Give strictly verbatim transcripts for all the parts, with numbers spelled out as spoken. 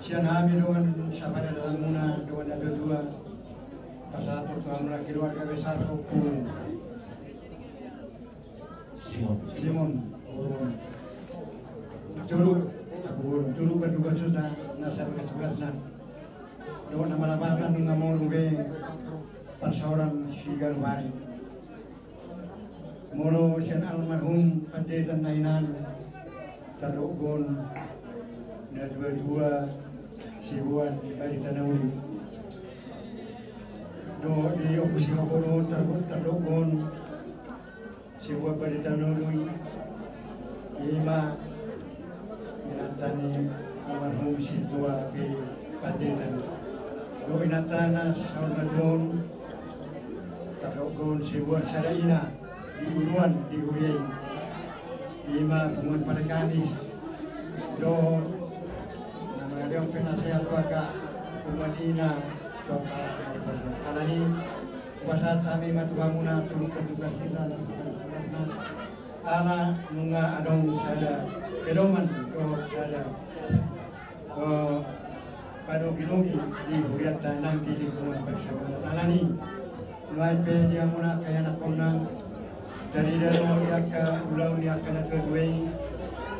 Sian hami dongan sapadalanmuna, dongan natuatua, pasahathon tu hamuna keluarga besar Ompu Simon. Simon. Tolu, tolu, tolu pandugasunta na sabagas-bagasna. Dohot na marlapatan nunga molo be parsaoran siganup ari. Molo sian almarhum pandetan na hinan, tardok on natuatua siboan barita na uli. Dohot di Ompu Simon on tardok, tardok on siboan barita na uli, ima inanta ni almarhum sintua pe pandetan. Dohot inanta na saur matua on, tardok on siboan sada ina di uluan di huria i. Ima punguan Parekamis. Dohot na mangalehon pe nasehat tu angka punguan ina, tu angka. Alani, hupasahat hami ma tu hamuna, tu, tu, tu, tu, tu, tu, tu, tu, tu, tu, tu, ala nunga adong sada pedoman dohot sada, eh, panogi-nogi di hurianta nang di lingkungan parsaoran. Alani, nuaeng pe di hamuna angka ianakhonna, tarida do di angka ulaon ni angka natuatua i,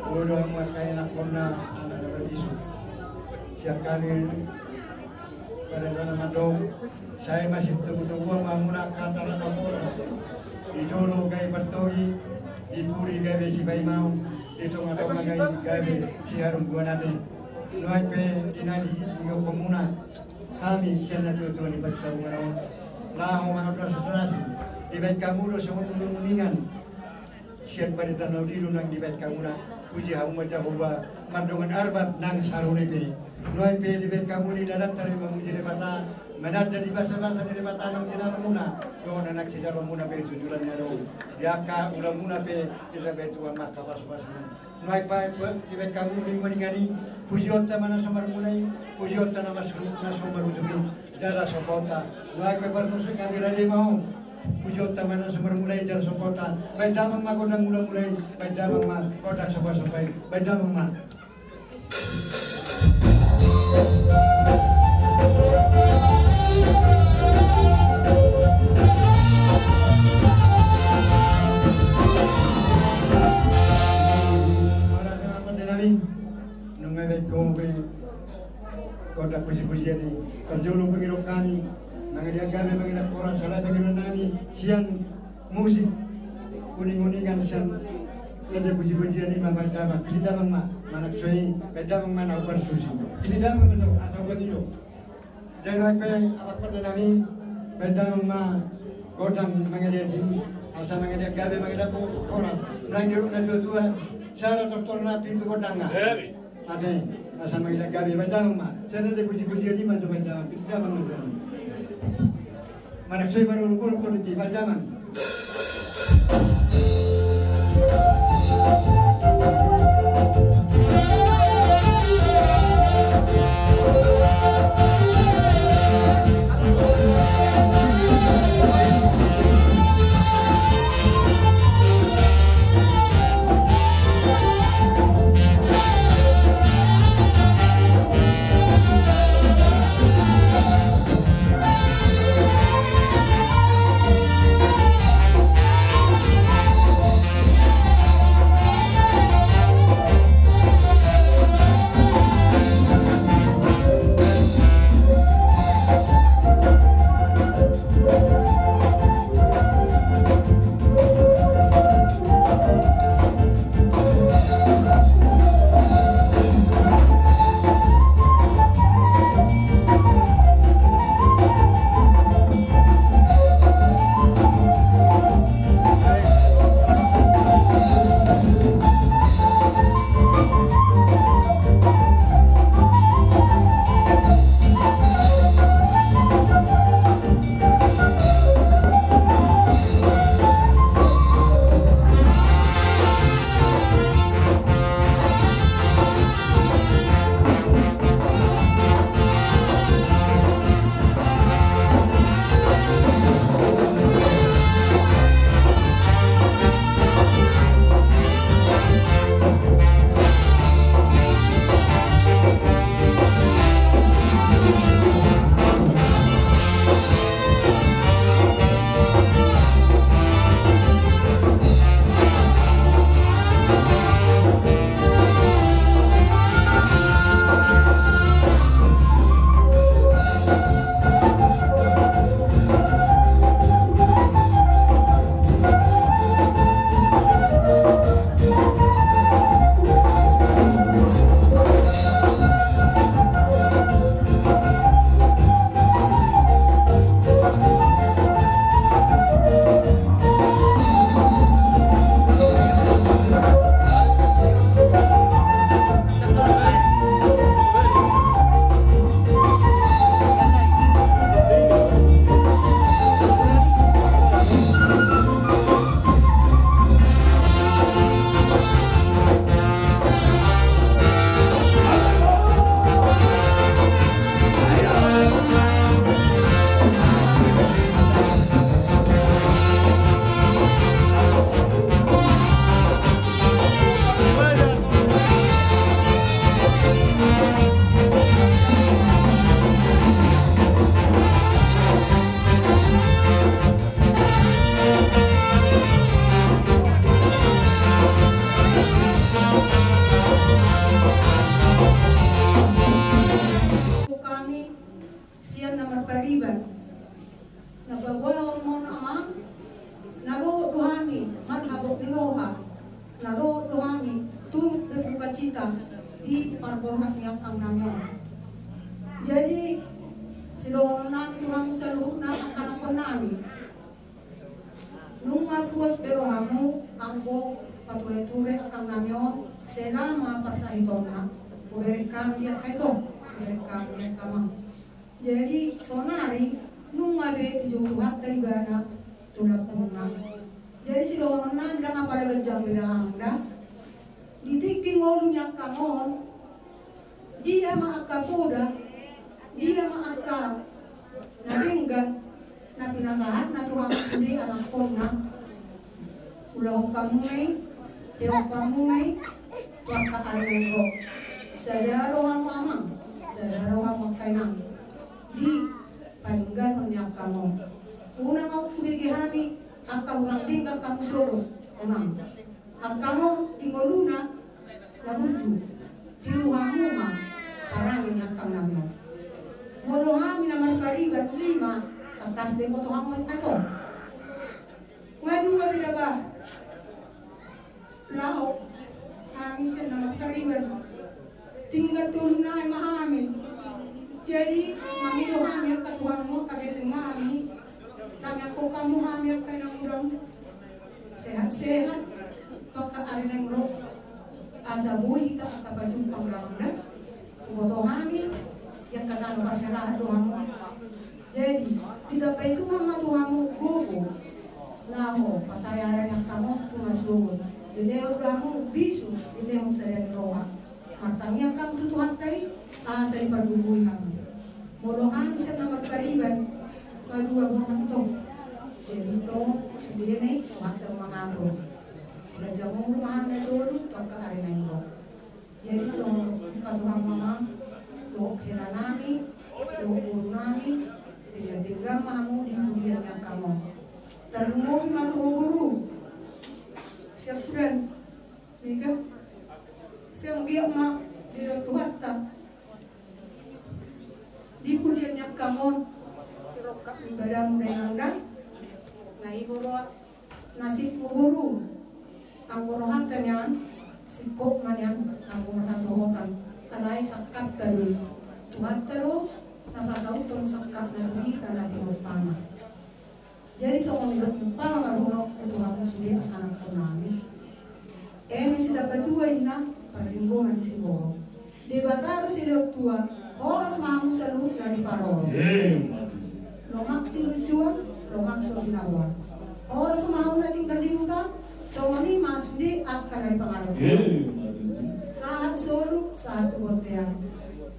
boi do hamu angka ianakhonna anak na marlisu. Sian hami pada jana mandok, sai masitogu-toguan ma hamuna angka tara na pola. Di jolo gabe partogi, di pudi gabe sipaimaon, di tonga-tonga gabe, gabe siharumbuan ate. Nuaeng pe di na di, di, didokhonmuna hami sian natuatua ni parsaoran on, laho mangadopi asi-asi. Dibaen hamu do songon uning-uningan. Sian barita na uli do nang dibaen hamuna, puji hamu ma Jahowa mardongan arbat nang sarune pe. Nuaeng pe dibaen hamu ni dalan tari mamuji Debata, mananda di basa-basa ni Debata nang di dalanmuna, dohot na nang sijaroanmuna pe tu joloan ni adong. Di angka ulaonmuna pe dibaen Tuhan ma angka pasu-pasuna. Nuaeng pe dibaen hamu ni uningan i, pujionta ma na so marmula i, pujionta na mas-, na so marujuk i. Jala sombonta. Nuaeng pe parmusik hami rade ma ho. Pujionta ma na so marmula i jala sombonta. Baen damang ma gondang mula-mula i. Baen damang ma gondang somba-somba i. Baen damang ma. Nunga baen ho be gondang puji-pujian i. Parjolo pe didok hami, mangalean gabe, mangalean horas, alai pangidoan nami sian musik uning-uningan sian ende puji-pujian i ma baen damang, pilih damang ma, manang so i baen damang ma na parsusi. Pilih damang ma jo, asa ubat i do. Jadi nuaeng pe anak pande nami, baen damang ma gondang mangalean i, asa mangalean gabe, mangalean horas. Nang didok natuatua, sada tortorna pitu gondangna. Ate, asa mangalean gabe, baen damang ma. Sada de puji-pujian i ma jo baen damang, pilih damang ma jo. Manang so i baru lupa-lupa di baen damang. di parborhat ni angkang nami on. Jadi, sidohonon nami tu hamu saluhutna angka anakkon nami. Nunga puas be rohamu anggo pature-ture angkang nami on selama parsahitonna. Hubereng hami di angka ito, hubereng hami di angka amang. Jadi, saonari nunga be dijou Tuhanta ibana tu lambungna. Jadi, sidohonon nami ndang apala ganjang be dang da. Di tingki ngolu ni angkang on, dia ma angka poda, dia ma angka na denggan, na pinasahatna tu hamu sude anakkonna. Ulahon hamu ma i, teok hamu ma i, tu angka ari na naeng ro. Sada roha hamu amang, sada roha hamu angka inang. Di paninggalhon ni angkang on. Unang hubege hami angka hurang denggan hamu sogot, unang. Angkang on di ngoluna na burju, tiru hamu ma parange ni angkang nami on. Molo hami na marpariban lima, tangkas do diboto hamu ma i, ato. Nga dua be da bah. Laho hami sian na marpariban. Tinggal tolu nai ma hami. Jadi, mangido hami angka tu hamu angka bere nami. Tangiangkon hamu hami angka inang, unang sehat-sehat tu angka ari na naeng ro. Asa boi hita angka pajumpang damang da. Huboto hami, ia angka na parserahan do hamu. Jadi, ditambai Tuhan ma tu hamu gogo laho pasahat ari ni angkang on tu na sogot. Dilehon do hamu bisuk, dilehon sada ni roha. Martangiang hamu tu Tuhanta i, asa dipargogoi hamu. Molo hami sian na marpariban, nga dua borhat ito. Jadi ito, sude ma i, Tuhanta ma mangatur. Siganjang umur ma hami na tolu tu angka ari na naeng ro. Jadi, sidohonon nami tu hamu amang, dohot hela nami, dohot boru nami, denggan-denggan ma hamu di pudian ni angkang on. Tarlumobi ma tu ho boru. Siap dan Mika. Sai anggiat ma dilehon Tuhanta di pudian ni angkang on sirongkap ni badanmu da inang da. Na i do roha nasibmu boru. Anggo rohanta nian, singkop ma nian anggo marhasohotan. Alai sangkapta do i. Tuhanta do na pasauthon sangkapna tu hita na tinompana. Jadi songon i do umpama ma dohononku tu hamu sude angka anakkon nami. Eme sitambatua inna, parlinggoman ni siborok. Debata do silehon tua, horas ma hamu saluhutna diparorot. Emma tutu. Lomak silunjuan, lomak so binaboan. Horas ma hamu na tinggal di huta, songon i ma sude angka na di pangarantoan. Emma tutu. Sahat solu, sahat tu bontean.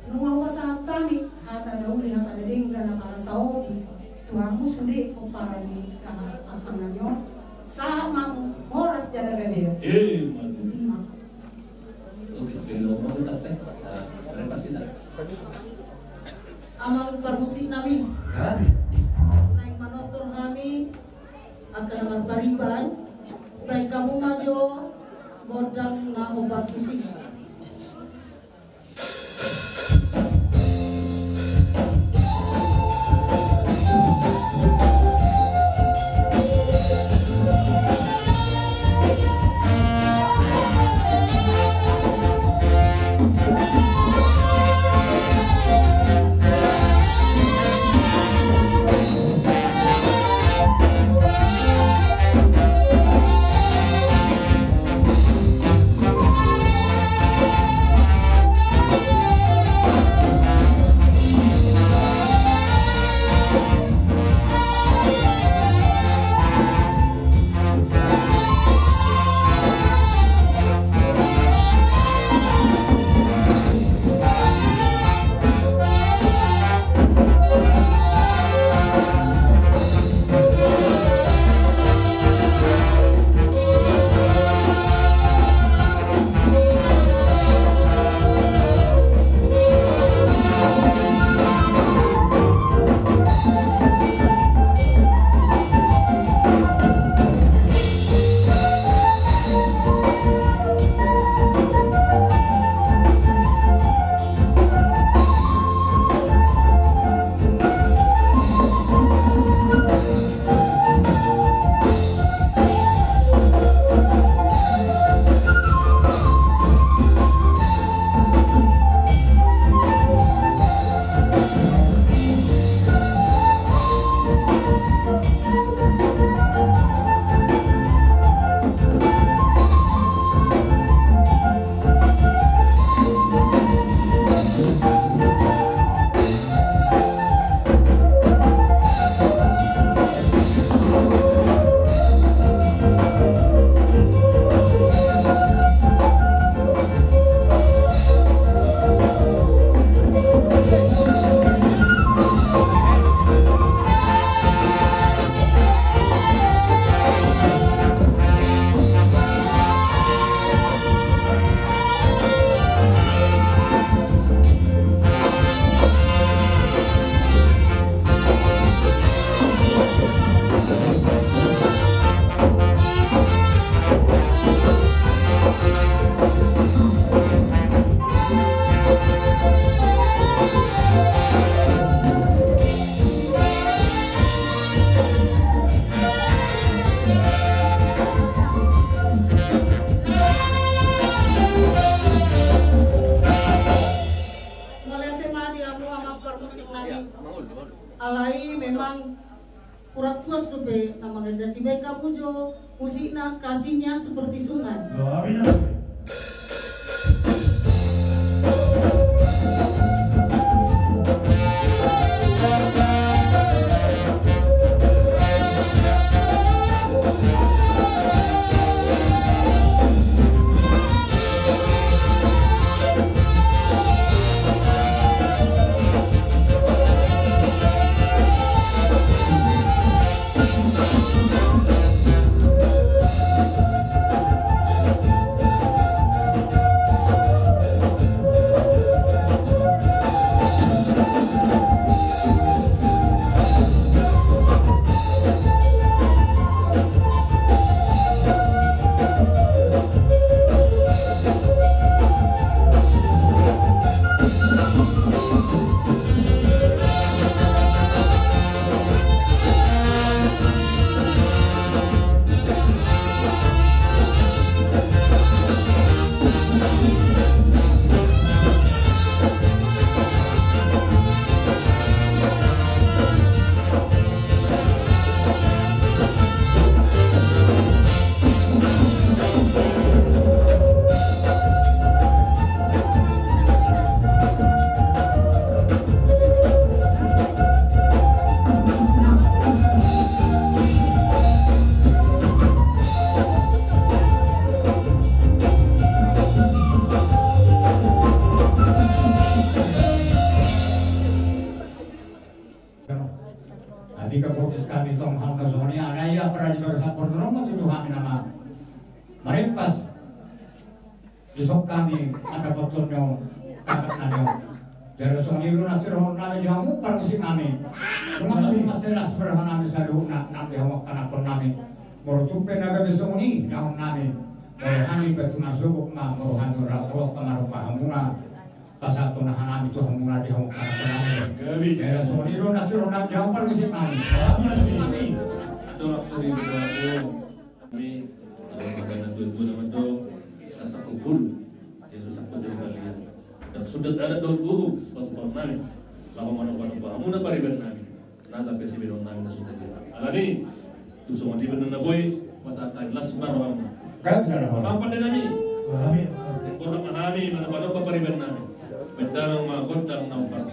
Nunga hupasahat hami hata na uli, hata na denggan, na pala saoti tu hamu sude pomparan ni angkang nami on. Sahat ma hamu horas jala gabe. Emma tutu. Ima. Oke, oke, no, no, tetap, eh, sa-, berapa sih, tak? Amang parmusik nami. Hah? Naeng manortor hami angka na marpariban. Baen hamu ma jo gondang na hombar tusi. Musikna Kasihnya Seperti Sungai. Hami gabe hami tong hal na songon i, alai ia paradi bagasan portibi on ma tutu hami nama marimpas. Dison hami mandapothon ni on, tangkas nami on. Jala songon i do na sidohonon nami di hamu parmusik nami. Nunga hami mansai las roha nami saluhutna nang di hamu angka anakhon nami. Molo tung pe na gabe songon i dohonon nami, molo hami pe tu na sogot ma, molo hami ro, ro pamarompa hamuna. Pasahat hami tu hamuna di hamu angka anakhon nami. Gabe. Jala songon i do na sidohonon nami di hamu parmusik nami. Parmusik nami. Atur aksari di hamu. Hami, eh, panggabean tuatua na mandok, na sangkop bulu, jadi sangkop jadi balian. Dan sudah ada daun bulu, sepatu paham nami. Laho manopa-nopa hamuna pariban nami. Na tapi si bedong nami na sudah dia. Alani, tu songon di benar na boi, masa tadi las baru hami. Kan bisa lah. Pampang deh nami. Amin. Kurang hami, manopa-nopa pariban nami. Bendang ma gondang na umpat.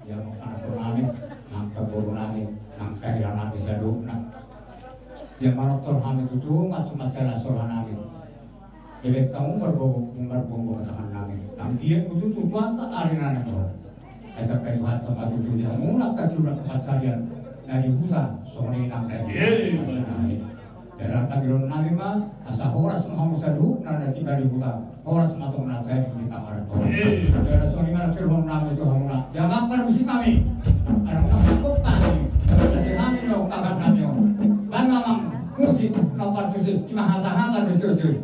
Ia nang anakkon nami, nang parboru nami, nang pahila nami saluhutna. Ia manortor hami tutu, mansai mansai las roha nami. Leleng hamu marboru, marboru tangan nami. Anggiat tutu tu Tuhanta ari na naeng ro. Ai tapaihut hami ma tutu di hamuna angka juru pansarian na di huta songon i nang na di. Jala tangihon nami ma asa horas ma hamu saluhutna na tinggal di huta, horas ma tong na tahe di pangarantoan. Jala songon i ma na silehon nami tu hamuna. Jala parmusik nami. Adong na sangkop nami. Asa hami do pagat nami on. Bang amang musik na parmusik ima hasahatan do sirjui.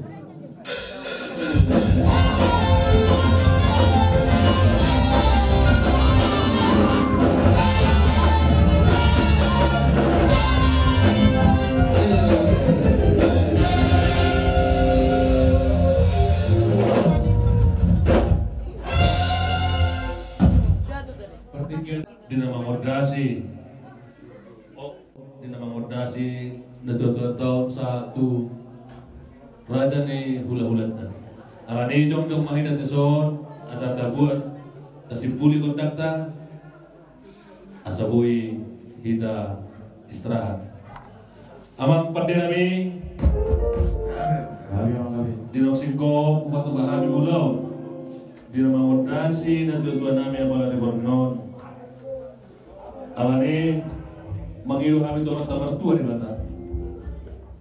Partingkian di na mangondasi. Oh, di na mangondasi natuatuanta on sahat tu raja ni hulahulanta. Alani jongjong ma hita tu son asa tabuat, tasimpuli gondangta asa boi hita istirahat. Amang pande nami, di na singkop hupatupa hami ulaon di na mangondasi natuatua nami apala di borngin on. Alani mangido hami tu Amanta Martua Debata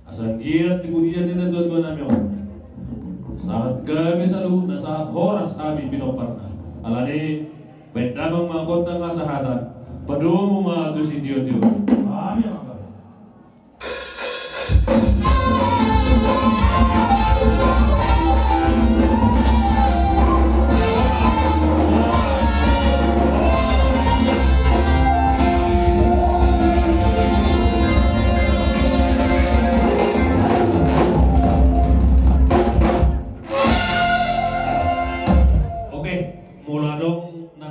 asa anggiat di pujian ni natuatua nami on sahat gabe saluhutna, sahat horas hami pinomparna. Alani baen damang ma gondang hasahatan, padomu ma tu sitiotio. Amin. Oke. Molo adong na.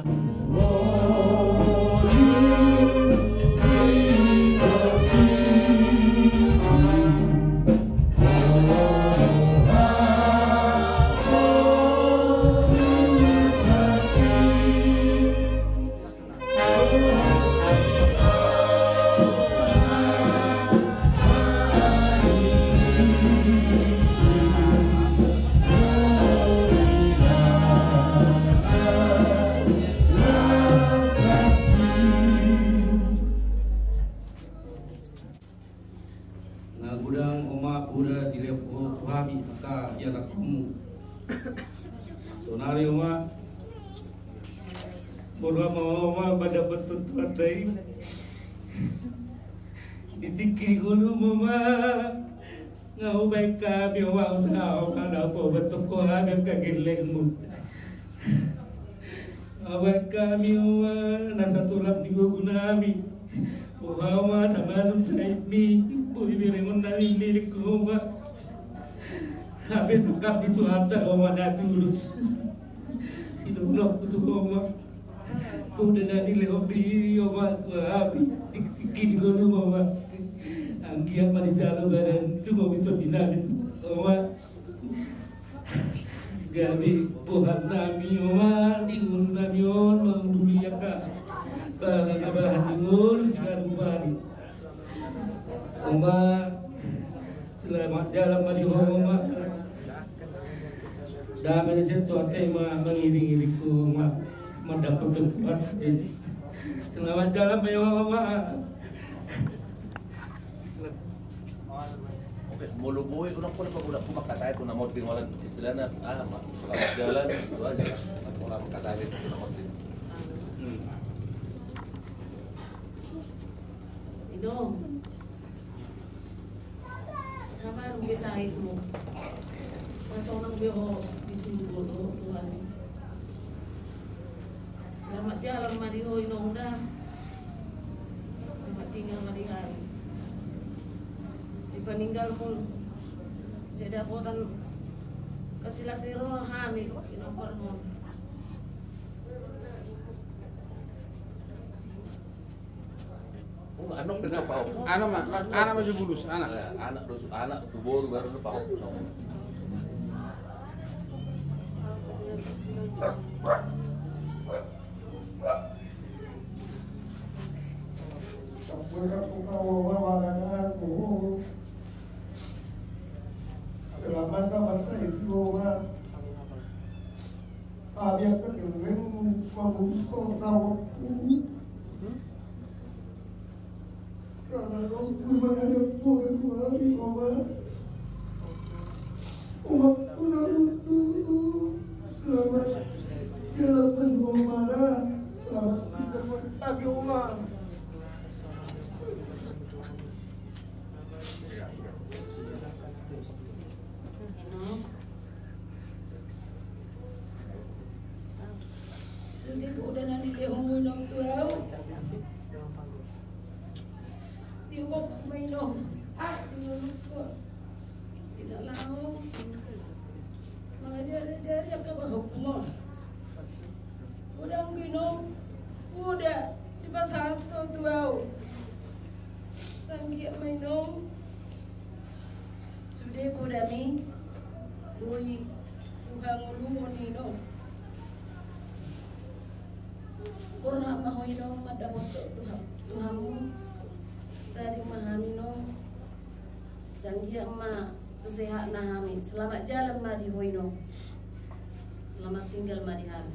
Na godang, Oma, poda dilehon ho tu hami angka ianakkonmu. Saonari, Oma, molo ma, Oma, mandapothon Tuhanta i di tingki ni ngolum, Oma, nga hubaen hami, Oma, usaha, Oma, na hupabotohon ho hami angka gellengmu. Nga hubaen hami, Oma, na satulang ni gogo nami. Boha, Oma, asa masuk saitmi, boi berengon nami milik, Oma. Hape sangkap ni Tuhanta, Oma, na tulus. Sinurhononku tu ho, Oma, poda na nilehonmi i, Oma, tu hami di tingki ni ngolum, Oma. Anggiat ma dijalo badan tu hamu tu tondi nami, Oma. Gabe bohal nami, Oma, di ngolu nami on mangunduli angka bahan na bahan ni ngolu siganup ari. Oma, selamat jalan ma di ho, Oma. Dame ni sian Tuhanta i ma mangiring-iring ho, Oma, mandapothon Tuhanta i. Selamat jalan ma i, Oma. Oke, molo boi, unang pola pagodangku mangkatai tu na monding, holan istilahna, ah, ma, selamat jalan, itu aja. Pola mangkatai tu na monding. Hmm. Ino. Sama lu bisa itu. Masuk nang beo di sini dulu, Tuhan. Selamat jalan ma di ho, Inong, da. Selamat tinggal ma di hami. Di paninggalmu, sai dapotan hasilas ni roha hami, Inong, parmon. Anak dengan pahok. Anak ma, anak ma jo bulus, anak. Eh, anak dos, anak tu boru baru do pahok. Abi akan geleng mamuso na waktu. Karena kau belum ada pun, Tuhan, Tuhan. Umat Tuhan, Tuhan. Selamat. Selamat berdoa. Selamat. Abi, Tuhan. Sude poda na nilehonmu, Inong, tu ahu. Tiop ma, Inong. Tiop ma. Di na laho mangajariajari angka pahompu on. Godang, Inong. Poda dipasahat ho tu ahu. Sanggiat ma, Inong. Sude podami boi huhangoluhon, Inong. Borhat ma ho, Inong, mandapothon Tuhan, Tuhanmu. Tading ma hami, Inong. Sanggiat ma tu sehatna hami. Selamat jalan ma di ho, Inong. Selamat tinggal ma di hami.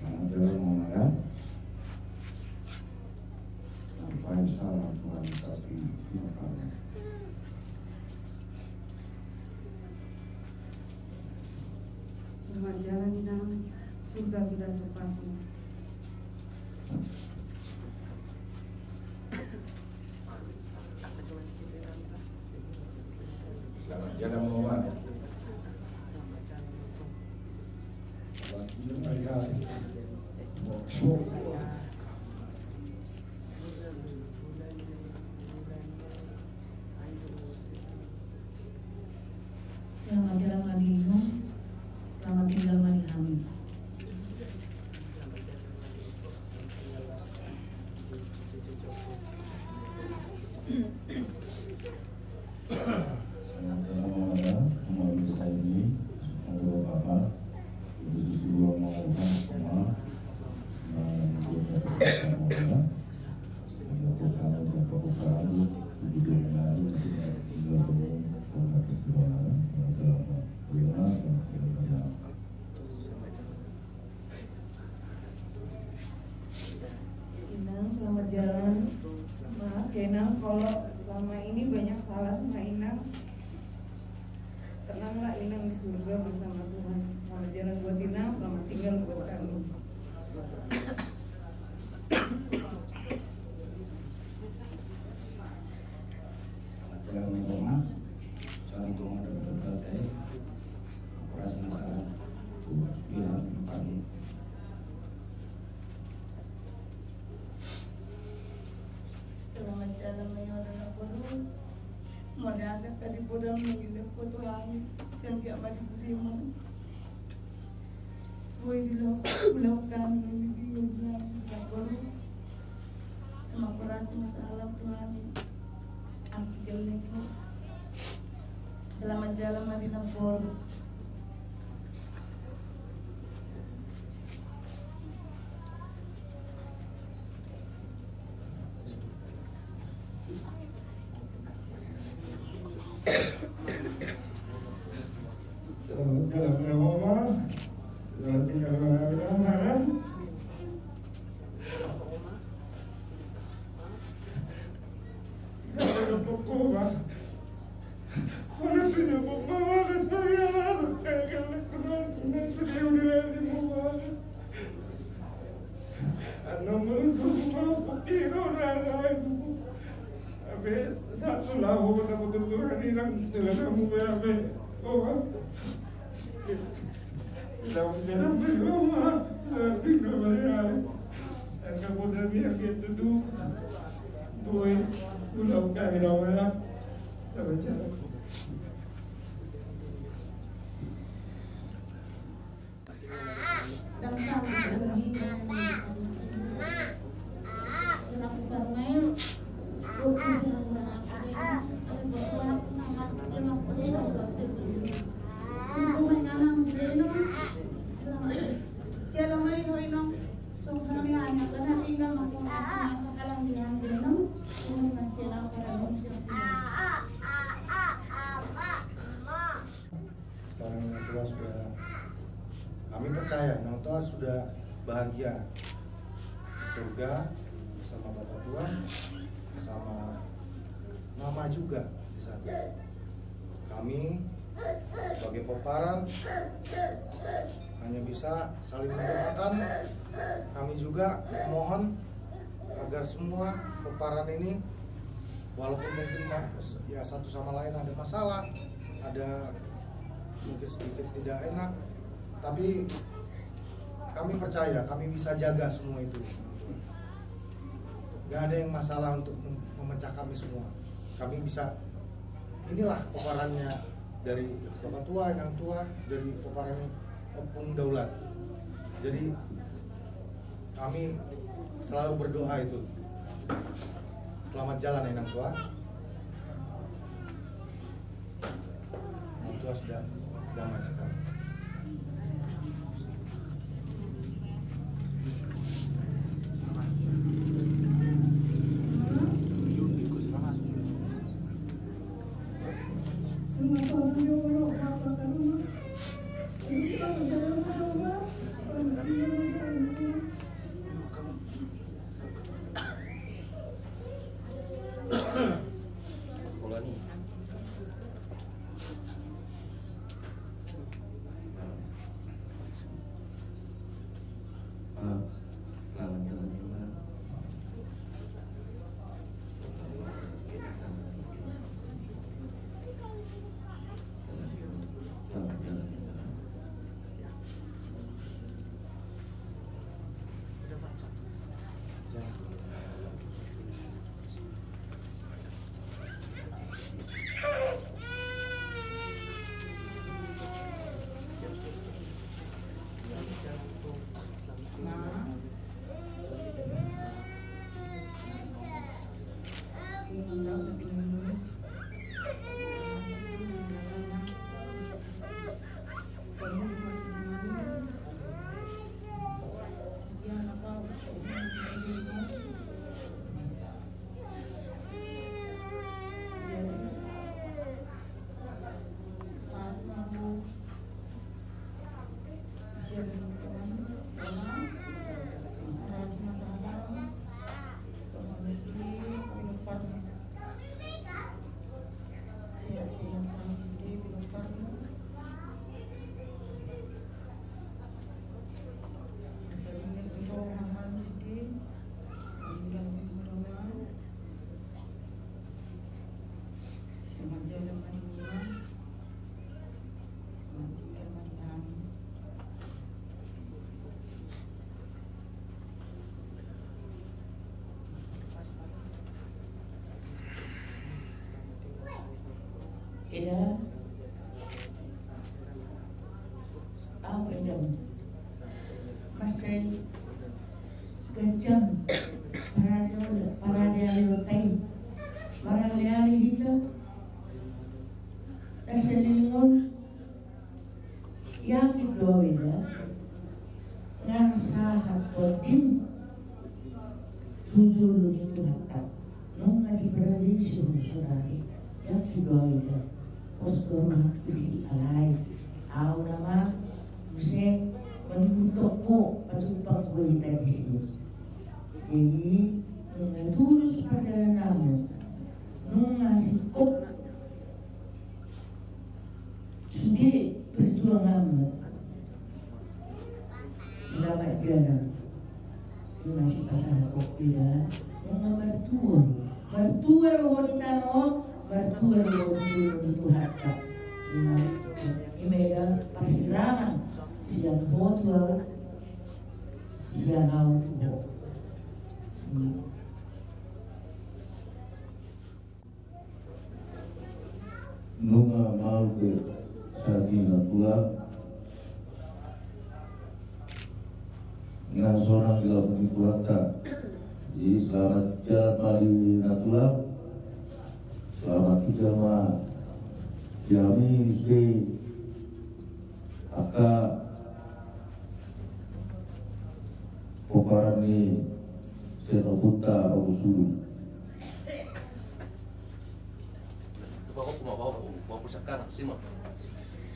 Selamat jalan, Mama, ya. Sampai salam Tuhan, tapi silakan. Selamat jalan, Inang. Surga sudah terpaku. Selamat jalan, Mama. Selamat jalan ma di ho, Inong. Selamat tinggal ma di hami. Selamat jalan, Mama, ya. Mama, bisa ini. Ada apa-apa. Ibu susu, Mama, Mama. Nah, yang kedua, Mama, ya. Inang, selamat jalan. Maaf ya, Inang, kalau selama ini banyak salah sama Inang. Tenanglah, Inang di surga bersama Tuhan. Selamat jalan buat Inang, selamat tinggal buat kami. Selamat jalan, Mama. Selamat jalan, Mama. Aku rasa masalah. Tuh, sudah, bukan. Selamat jalan, Mama, Inang, boru. Mauliate ma di podam, mauliate ma tu hami. Sanggiat ma di budimu. Boi di laut, laut kami, di laut kami. Sama kurasi masalah tu hami. Angki geleng. Selamat jalan ma di na boru. Selamat jalan, Mama. Selamat tinggal, Mama. Kami percaya Inang Tua sudah bahagia di surga bersama Bapak Tua, bersama Mama juga di sana. Kami sebagai pomparan hanya bisa saling mendoakan. Kami juga memohon agar semua pomparan ini, walaupun mungkin ma-, ya, satu sama lain ada masalah, ada mungkin sedikit tidak enak, tapi kami percaya kami bisa jaga semua itu. Gak ada yang masalah untuk mem-, memecah kami semua. Kami bisa, inilah pomparannya dari Bapak Tua, Inang Tua, dari pomparannya Ompung Daulat. Jadi kami selalu berdoa itu. Selamat jalan, Inang Tua. Inang Tua sudah damai sekali. Eda, au eda. Mansai ganjang parade, parade ayo tai. Parade ayo hita. Nasa lilingon. Yakin do au eda, nga sahat tondim tu jolo ni Tuhanta. Nunga diparadei si husudari. Yakin do au eda. Pos do rohangku disi alai au nama muse mangihuthon ho, pajumpang ho hita disi. Jadi nunga tulus pardalananmu, nunga singkop sude perjuanganmu. Selamat jalan. Ima sipasahat ho eda, nunga martua. Martua do ho di tano on, martua do ho di jolo ni Tuhanta. Ima, ima eda parsirangan sian ho tu au, sian au tu ho. Ima. Nunga malum be sahat ni natua, nga sonang di lambung ni Tuhanta. Jadi selamat jalan ma di natua. Selamat tinggal ma di hami sude angka pomparan ni sian ompunta Ompu Sulu.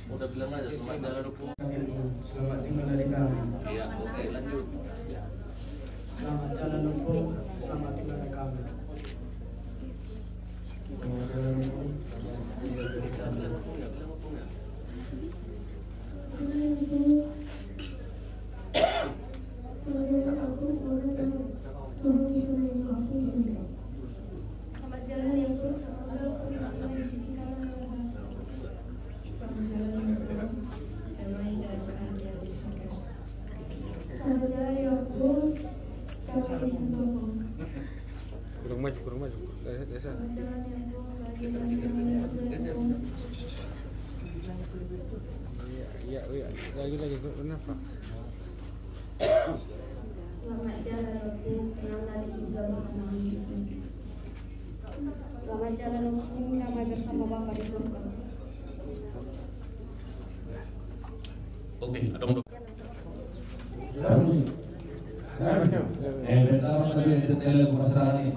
Udah bilang aja, selamat jalan, Ompung. Selamat tinggal dari kami. Iya, oke, lanjut. Selamat jalan, Ompung. Selamat tinggal dari kami. Selamat jalan, Ompung. Selamat tinggal dari kami. Selamat jalan ya, Ompung. Semoga Ompung diterima di sisi Allah. Selamat jalan ya, Ompung. Damai dan bahagia di surga. Selamat jalan ya, Ompung. Damai di surga, Ompung. Kurang maju, kurang maju. Geser, geser. Selamat jalan ya, Ompung. Bahagia dan damai di surga, Ompung. Iya, iya, iya. Lagi, lagi. Kenapa? Selamat jalan, Ompung. Tenanglah di dalam. Selamat jalan, Ompung. Damai bersama Bapa di surga. Oke, ada orang. Eh, pertama tadi ada tele perasaan nih.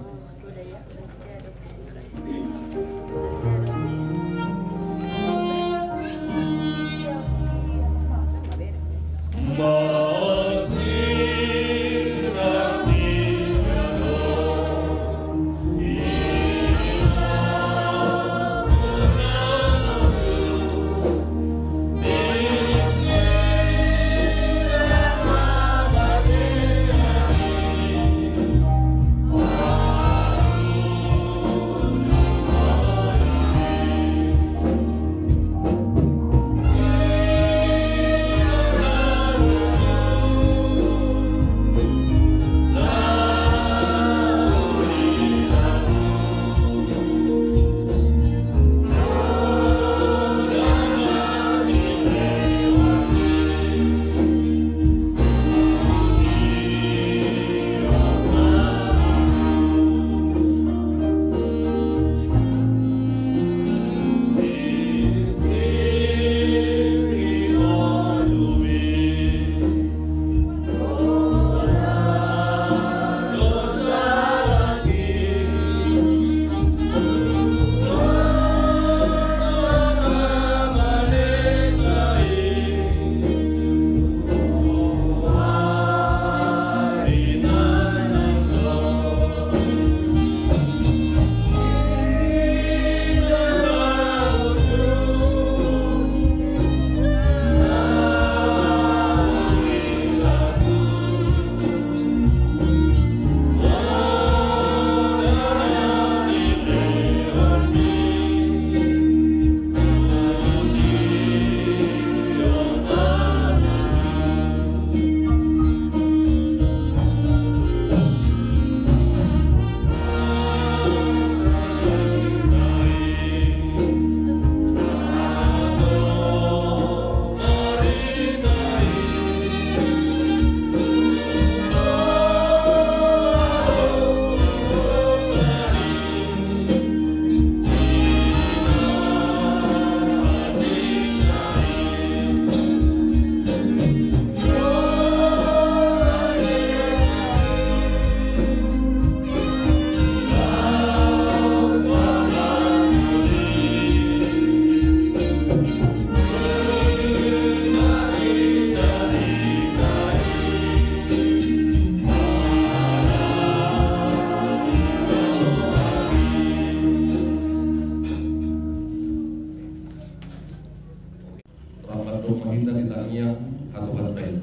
Rap ma hita di tangiang hatuhanta i.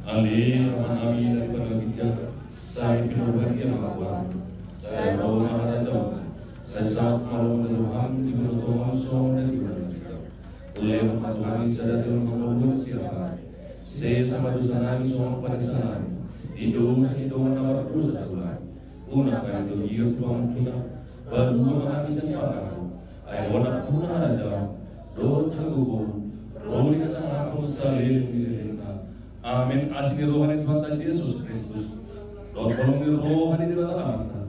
Ale Amanami na di banua ginjang, sai pinarbadia ma goarMu. Sai ro ma harajaonMu. Sai saut ma lomo ni rohaM di banua tonga on songon na di banua ginjang. Ulehon ma tu hami sadari on hangoluan siapari. Sesa ma dosanami songon panesanami di dosa ni dongan na mardosa tu hami. Unang hami togihon tu pangunjunan, palua ma hami sian pangago. Ai Ho do nampuna harajaon dohot hagogoon dohot hasangapon saleleng ni lelengna. Amen. Asi ni roha ni Tuhanta Jesus Kristus dohot holong ni roha ni Debata Amanta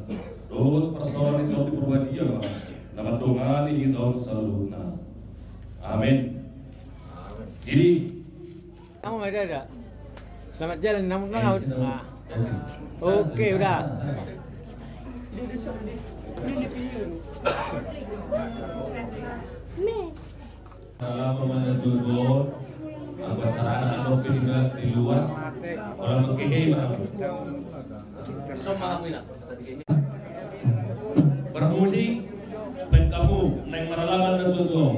dohot parsaoran ni Tondi Parbadia ma na mandongani hita on saluhutna. Amen. Jadi, kamu ada, ada. Selamat jalan, namun laut. Nah. Oke, udah. Nih. Maralama ma na tutu on, anggo acara anak dope di luar, olo mangkehe ma hamu. Bermusik, pengkapu, naeng maralama na tutu on.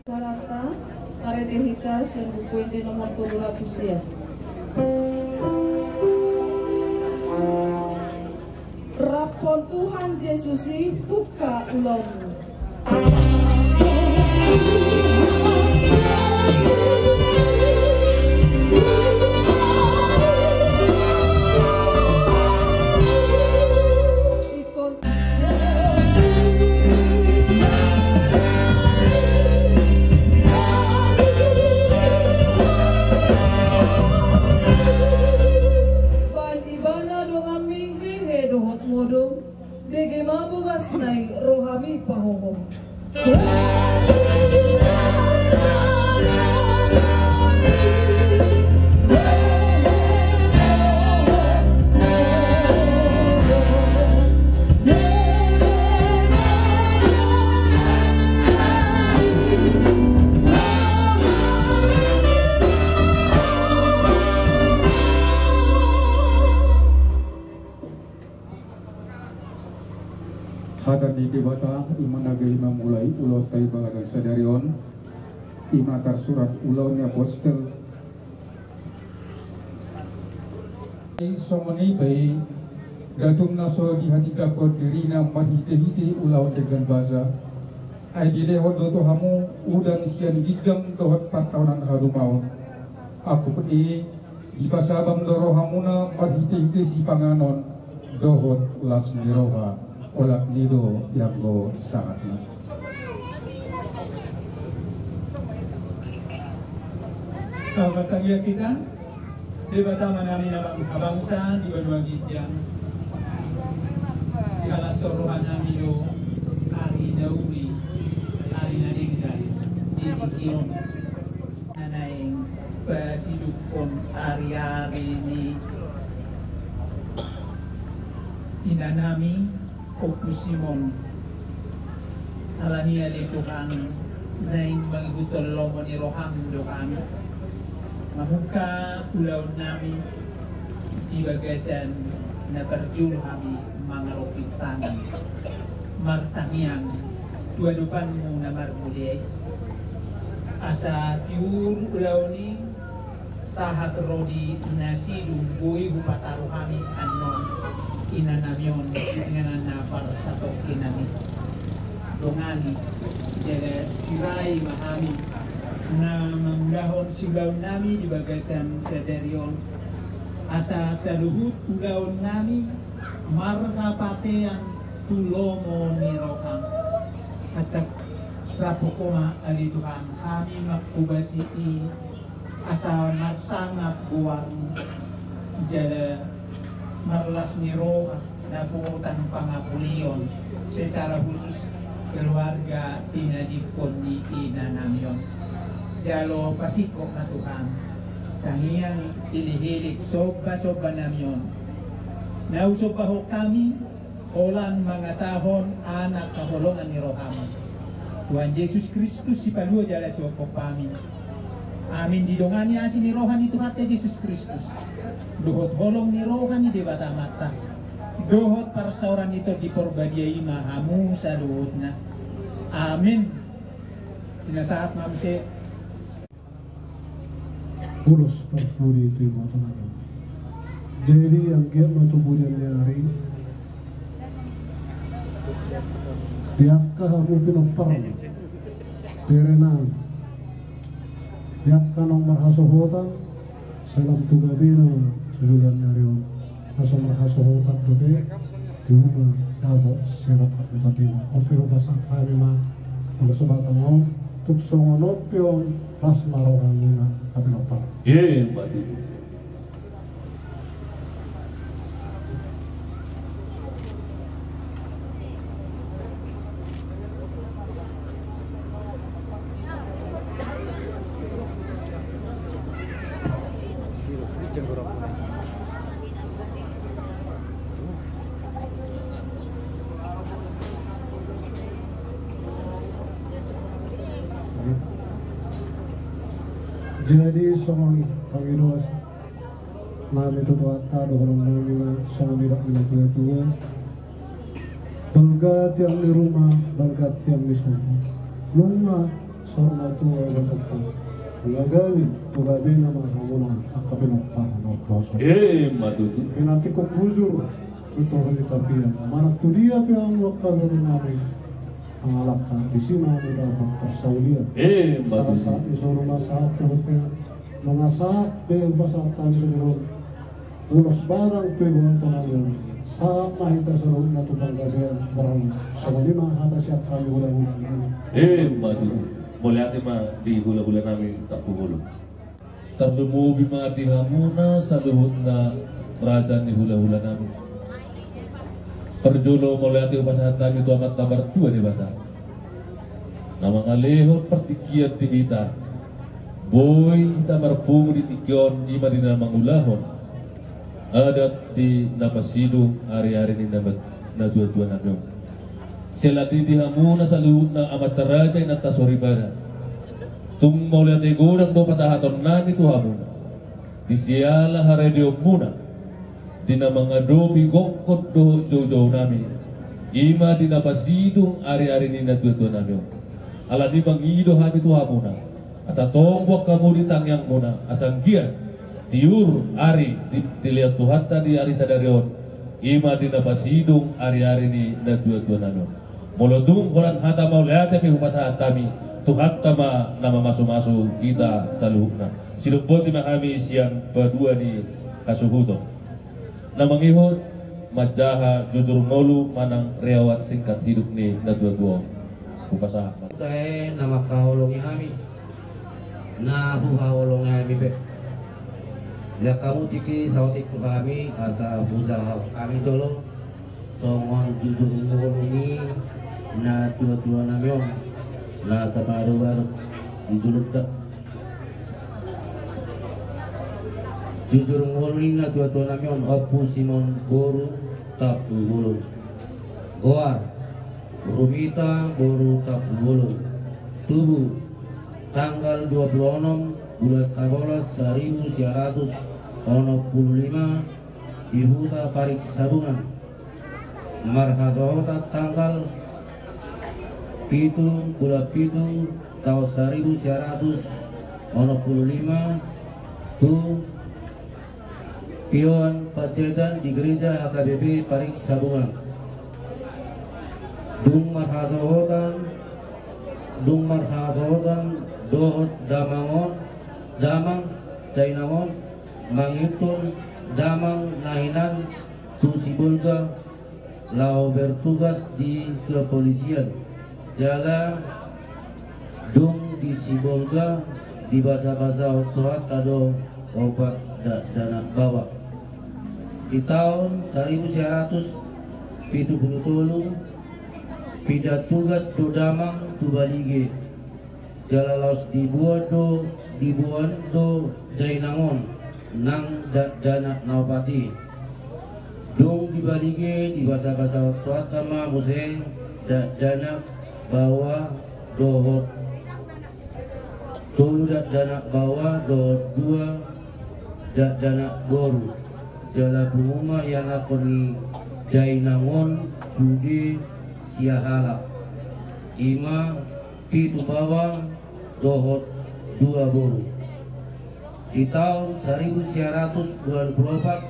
Acaranta, marende hita sian Buku Ende nomor tolu ratus sia. Rap dohot Tuhan Jesus i, buka ulaonmu. Hata ni Debata, i ma na gabe mamulai ulaonta di bagasan sadari on, i ma tarsurat ulaon ni apostel. Ai songon i pe, nda tung na so dihatindangkon dirina marhitehite ulaon denggan basa, ai dilehon do tu hamu udan sian ginjang dohot partahonan hadumaon. Angkup i, dipasabam do rohamuna marhitehite sipanganon dohot las ni roha. Olat ni do ianggo sahatna. Martangiang hita. Debata Ama nami na manghabangsa di banua ginjang, dihalashon roha nami do ari na uli, ari na denggan di tingki on. Na naeng pasidungkon ari-ari ni ina nami Ompu Simon. Alani i ale Tuhan, naeng mangihuthon lomo ni roham do hami mamungka ulaon nami di bagasan na parjolo hami mangaropit tangan martangiang tu adopanmu na marmulia i, asa tiur ulaon i sahat ro di na sidung boi hupataru hami annon ina nami on di inganan na parsatongkinan i. Dongani jala sirai ma hami na mangulahon siulaon nami di bagasan sadari on, asa saluhut ulaon nami marhapatean tu lomo ni roham. Antong rap Ho ma ale Tuhan hami manghobasi i, asa marsangap goarmu jala marlas ni roha dapotan pangapulion secara khusus keluarga pinadikkon ni ina nami on. Jalo pasingkop ma Tuhan tangiang, hilihili, sombasomba nami on na husombahon hami holan mangasahon anak haholongan ni roham, Tuhan Jesus Kristus, Sipalua jala Sihophop hami. Amin. Didongani asi ni roha ni Tuhanta Jesus Kristus dohot holong ni roha ni Debata Amanta dohot parsaoran ni Tondi Porbadia i ma hamu saluhutna. Amin. Pinasahat ma muse. Ulos parpudi tu iboto nami. Jadi anggiat ma tu pudian ni ari, di angka hamu pinompar, bere nami, di angka naung marhasohotan, salam tu gabena tu joloan ni ari on. Na so marhasohotan dope, tiur ma dapot sirap hami tondina. On pe hupasahat hami ma molo so batang on, tung songon on pe on las ma rohamuna hapinompar. Emma tutu. Jadi songon pangidoan nami tu Tuhanta dohonon nami ma songon nidok ni natuatua: Balga tiang ni ruma, balga tiang ni sopo. Nunga saur matua iba tongtong. Nunga gabe tu gabena ma hamuna angka pinompar na umposo. Emma tutu. Pinantikhon hujur tu toru ni tapian. Manang tu dia pe hamu angka bere nami mangalangka, disi ma hamu dapot parsaulian. Emma tutu. Sahat-sahat ni solu ma sahat tu bontean. Nunga sahat be hupasahat hami songon on. Ulos barang tu iboto nami on. Sahat ma hita saluhutna tu panggabean. Barang songon i ma hata sian hami hulahula nami. Emma tutu. Mauliate ma di hulahula nami Tampubolon. Tarlumobi ma di hamuna saluhutna raja ni hulahula nami. Parjolo mauliate hupasahat hami tu Amanta Martua Debata na mangalehon partingkian di hita. Boi hita marpungu di tingki on, i ma di na mangulahon adat di na pasidung ari-ari ni na, natuatua nami on. Sai lam di hamuna saluhutna amanta raja, inanta soripada. Tung mauliate godang do pasahaton nami tu hamuna di siala haradeonmuna di na mangadopi gokhon dohot joujou nami I ma di na pasidung ari-ari ni natuatua nami on. Alani i mangido hami tu hamuna, asa tombu angka mudi tangiangmuna, asa anggiat tiur ari di, dilehon Tuhanta di ari sadari on, i ma di na pasidung ari-ari ni natuatua nami on. Molo tung holan hata mauliate pe hupasahat hami, Tuhanta ma na mamasumasu hita saluhutna. Sidok boti ma hami sian padua ni hasuhuton. Na mangihut manjaha jujur ngolu manang riwayat singkat hidup ni natuatua on. Hupasahat ma. Tahe na mangkaholongi hami, na huhaholongi hami pe. Dia hamu tiki saotik tu hami asa hujaha hami jolo songon jujur ngolu ni natuatua nami on na taparubaru di julukan. Jujur ngolu ni natuatua nami on, Ompu Simon boru Tampubolon. Goar, Rumita boru Tampubolon. Tubu, tanggal dua puluh enam bulan sabolas saribu sia ratus onom pulu lima di Huta Parik Sabungan. Marhasohotan tanggal pitu bulan pitu taon saribu sia ratus onom pulu lima tu pioan panjaitan di gereja H K B P Parik Sabungan. Dung marhasohotan, dung marhasohotan dohot damang on, damang dainang on mangihuthon damang na hinan tu Sibolga laho bertugas di kepolisian. Jala dung di Sibolga dibasabasahon Tuhanta do opat dakdanak baoa. Di taon saribu sia ratus pitu pulu tolu pinda tugas do damang tu Balige. Jala laos diboan do, diboan do dainang on nang dakdanak na opat i. Dung di Balige dibasabasahon Tuhanta ma muse dakdanak baoa dohot, tolu dakdanak baoa dohot dua dakdanak boru. Jala pungu ma ianakhon ni dainang on sude sia halak. I ma pitu baoa dohot dua boru. Di taon saribu sia ratus dua pulu opat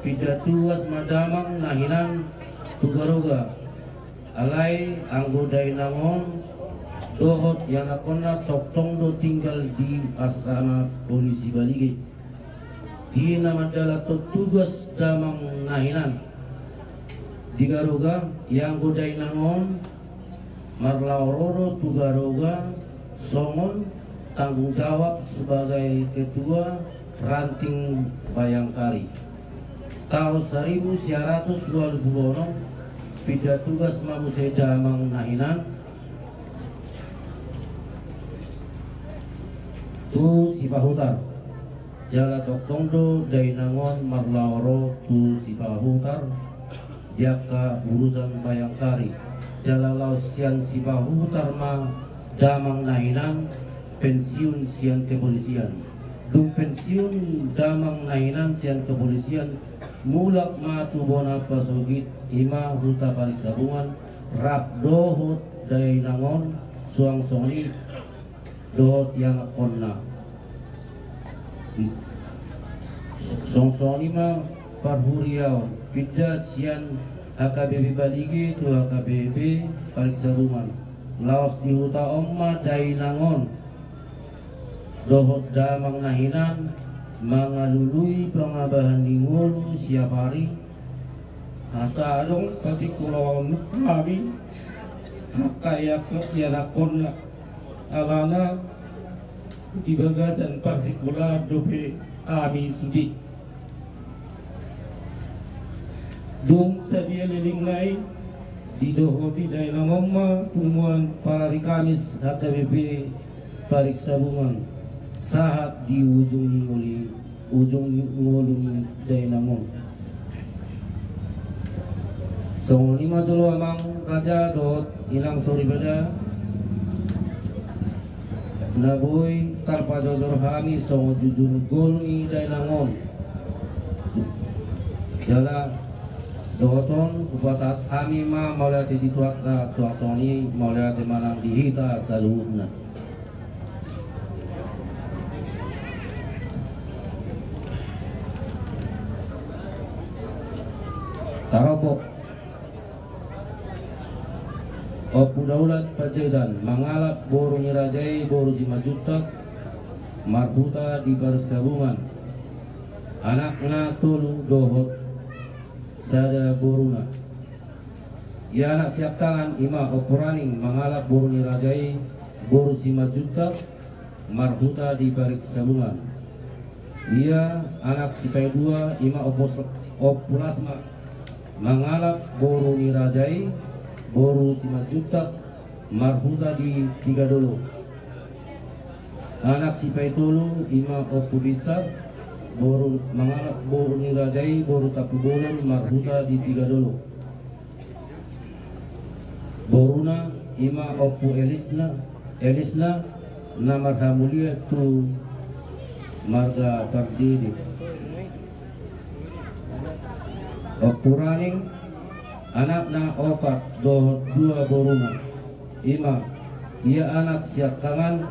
pinda tugas ma damang na hinan tu Garoga. Alai anggo dainang on dohot ianakhonna tongtong do tinggal di asrama polisi Balige. Di na mandalanhon tugas damang na hinan di Garoga, ianggo dainang on marlaho ro do tu Garoga songon tanggung jawab sebagai ketua ranting Bayangkari. Taon saribu sia ratus dua pulu onom pinda tugas ma muse damang na hinan tu Sipahutar. Jala tongtong do dainang on marlaho ro tu Sipahutar di angka urusan Bayangkari. Jala laos sian Sipahutar ma damang na hinan pensiun sian kepolisian. Dung pensiun damang na hinan sian kepolisian, mulak ma tu bona pasogit, i ma Huta Parik Sabungan, rap dohot dainang on, suang songon i dohot ianakhonna. Songon i ma parhuriaon, pinda sian H K B P Balige tu H K B P Parik Sabungan. Laos di huta on ma dainang on dohot damang na hinan mangalului pangabahan ni ngolu siap ari. Asa adong pasingkolaon hami angka ianakhonna. Alana di bagasan parsingkolaan dope hami sude. Dung sadia leleng nai didohoti dainang on ma punguan parari Kamis H K B P Parik Sabungan sahat di ujung ni ngolu, ujung ni ngolu ni dainang on. Songon i ma jolo amang raja dohot inang soripada, na boi tarpajojor hami songon jujur ngolu ni dainang on. Jala Dohot on, hupasahat hami ma mauliate di Tuhanta, suang songon i mauliate ma nang di hita saluhutna. Taropop. Ompu Daulat Panjaitan mangalap boru ni raja i, boru Simanjuntak, marhuta di Parik Sabungan. Anakna tolu dohot sada boruna. Ia anak siangkangan i ma Ompu Raning mangalap boru ni raja i, boru Simanjuntak, marhuta di Parik Sabungan. Ia anak sipaidua i ma Ompu, Ompu Lasma mangalap boru ni raja i, boru Simanjuntak, marhuta di Tigadolo. Anak sipaitolu i ma Ompu Binsar, boru mangalap boru ni raja i, boru Tampubolon, marhuta di Tigadolo. Boruna i ma Ompu Elisna, Elisna na marhamulian tu marga Pardede. Ompu Raning, anakna opat dohot dua boruna. I ma, ia anak siangkangan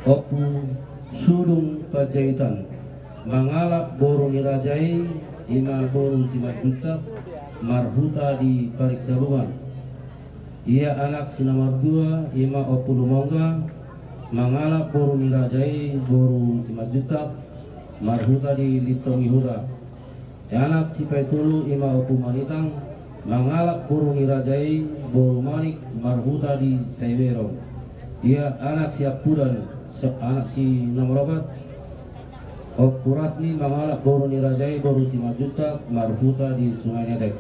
Ompu Sudung Panjaitan mangalap boru ni raja i, i ma boru Simanjuntak, marhuta di Parik Sabungan. Ia anak si nomor dua i ma Ompu Lumongga mangalap boru ni raja i, boru Simanjuntak, marhuta di Lintong ni Hura. Anak sipaitolu i ma Ompu Manitang mangalap boru ni raja i, boru Manik, marhuta di Saiberong. Ia anak siampudan, so, anak si nomor opat, Ompu Rasmi mangalap boru ni raja i, boru Simanjuntak, marhuta di Sungai Netek.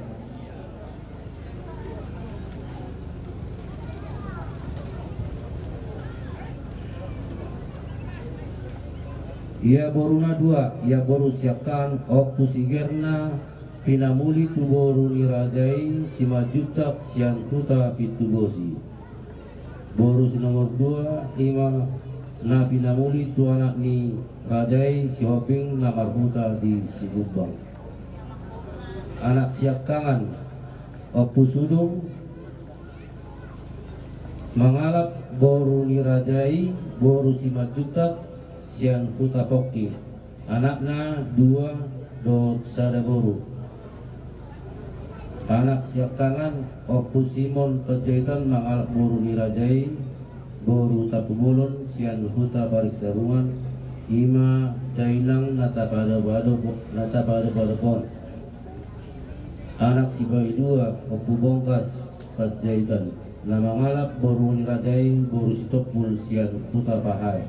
Ia boruna dua, ia boru siangkangan Ompu Sigerna pinamuli tu boru ni raja i Simanjuntak sian huta Pintubosi. Boru si nomor dua i ma na pinamuli tu anak ni raja i Sihombing na marhuta di Sigumbang. Anak siangkangan Ompu Sudung mangalap boru ni raja i, boru Simanjuntak, sian huta Pongki. Anakna dua dohot sada boru. Anak siangkangan Ompu Simon Panjaitan mangalap boru ni raja i, boru Tampubolon, sian huta Parik Sabungan, i ma dainang na tapaadop-adop, na tapaadop-adop on. Anak sipaidua Ompu Bongkas Panjaitan na mangalap boru ni raja i, boru Sitompul, sian huta Pahae.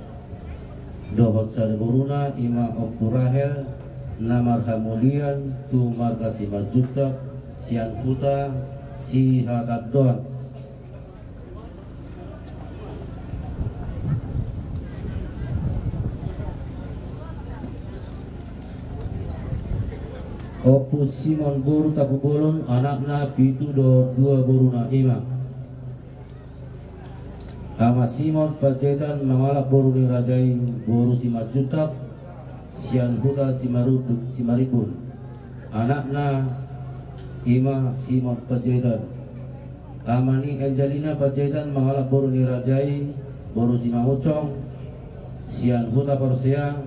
Dohot sada boruna i ma Ompu Rahel na marhamulian tu marga Simanjuntak, sian huta Sihatandoan. Ompu Simon boru Tampubolon, anakna pitu dohot dua boruna i ma. Ama Simon Panjaitan mangalap boru ni raja i, boru Simanjuntak, sian huta Simarudu-, Simarimbun. Anakna i ma Simon Panjaitan. Ama ni Angelina Panjaitan mangalap boru ni raja i, boru Simangunsong, sian huta Porsea,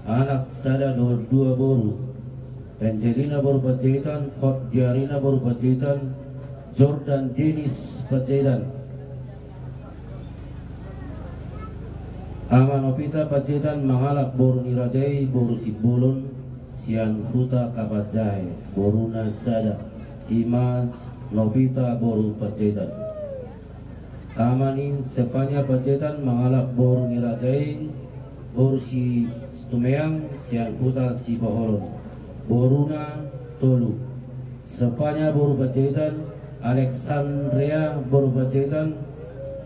anak sada dohot dua boru. Angelina boru Panjaitan, Hot Diarina boru Panjaitan, Jordan Denis Panjaitan. Ama Novita Panjaitan mangalap boru ni raja i, boru Simbolon, sian huta Kapanjahe, boruna sada, i ma Novita boru Panjaitan. Ama ni Sepania Panjaitan mangalap boru ni raja i, boru Situmeang, sian huta Sipoholon, boruna tolu. Sepania boru Panjaitan, Alexandria boru Panjaitan,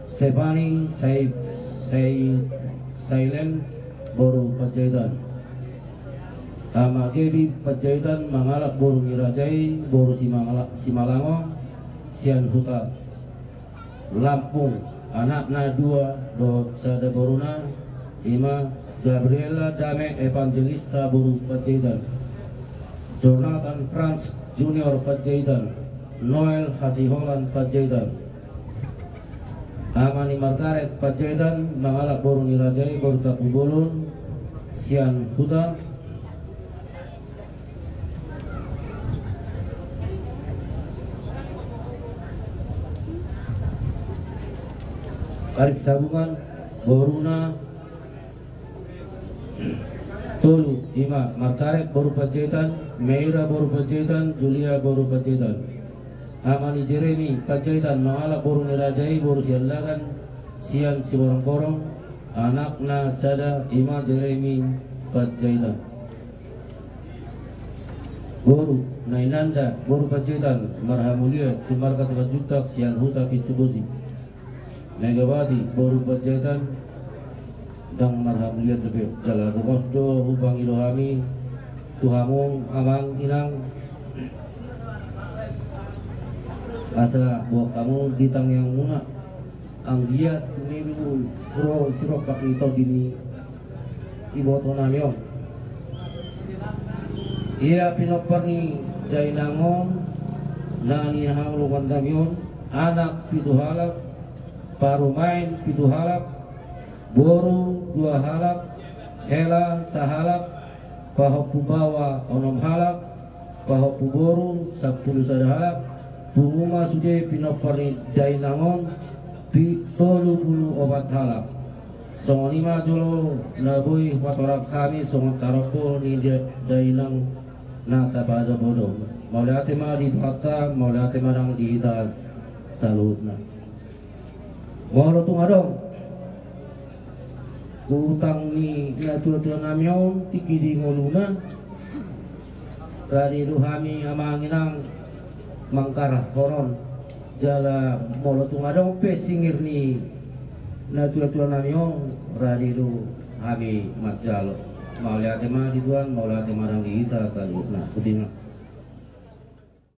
Stefani Sai-, Sai-, Sailen boru Panjaitan. Ama Gebi Panjaitan mangalap boru ni raja i, boru Simangala-, Simalango, sian huta Lampung. Anakna dua dohot sada boruna, i ma Gabriela Dame Evangelista boru Panjaitan. Jonathan Franz Junior Panjaitan, Noel Hasiholan Panjaitan. Ama ni Margaret Panjaitan, mangalap boru ni raja i, boru Tampubolon, sian Huta. Arik Sabungan, boruna tolu, ima Margaret boru Panjaitan, Meira boru Panjaitan, Julia boru Panjaitan. Ama ni Jeremy Panjaitan, mangalap boru ni raja i, boru Siallagan, sian Siborongkorong, anakna sada, ima Jeremy Panjaitan. Boru Nainanda boru Panjaitan, marhamulian tu marga Simanjuntak, sian Huta Pintu Bosi. Megawati boru Panjaitan, ndang marhamulian dope. Jala tumos do hupangido hami tu hamu amang inang, asa boan hamu di tangiangmuna. Anggiat tumimbo ro sirongkap ni tondi ni ibotonami on. Ia pinompar ni dainang on, na nihangoluan nami on, anak pitu halak, parumaen pitu halak, boru dua halak, hela sahalak, pahompu baoa onom halak, pahompu boru sampulu sada halak, pungu ma sude pinompar ni dainang on, pi-, tolu pulu opat halak. Songon i ma jolo na boi hupatorang hami songon tarombo ni da-, dainang na tapadobodo. Mauliate ma di Tuhanta, mauliate ma nang di hita saluhutna. Molo tung adong utang ni natuatuanami on tingki di ngoluna, rade do hami amang inang mangkarahon on. Jala molo tung adong pe singir ni natuatuanami on, rade do hami manjalo. Mauliate ma di Tuhan, mauliate ma nang di hita saluhutna. Hudinga.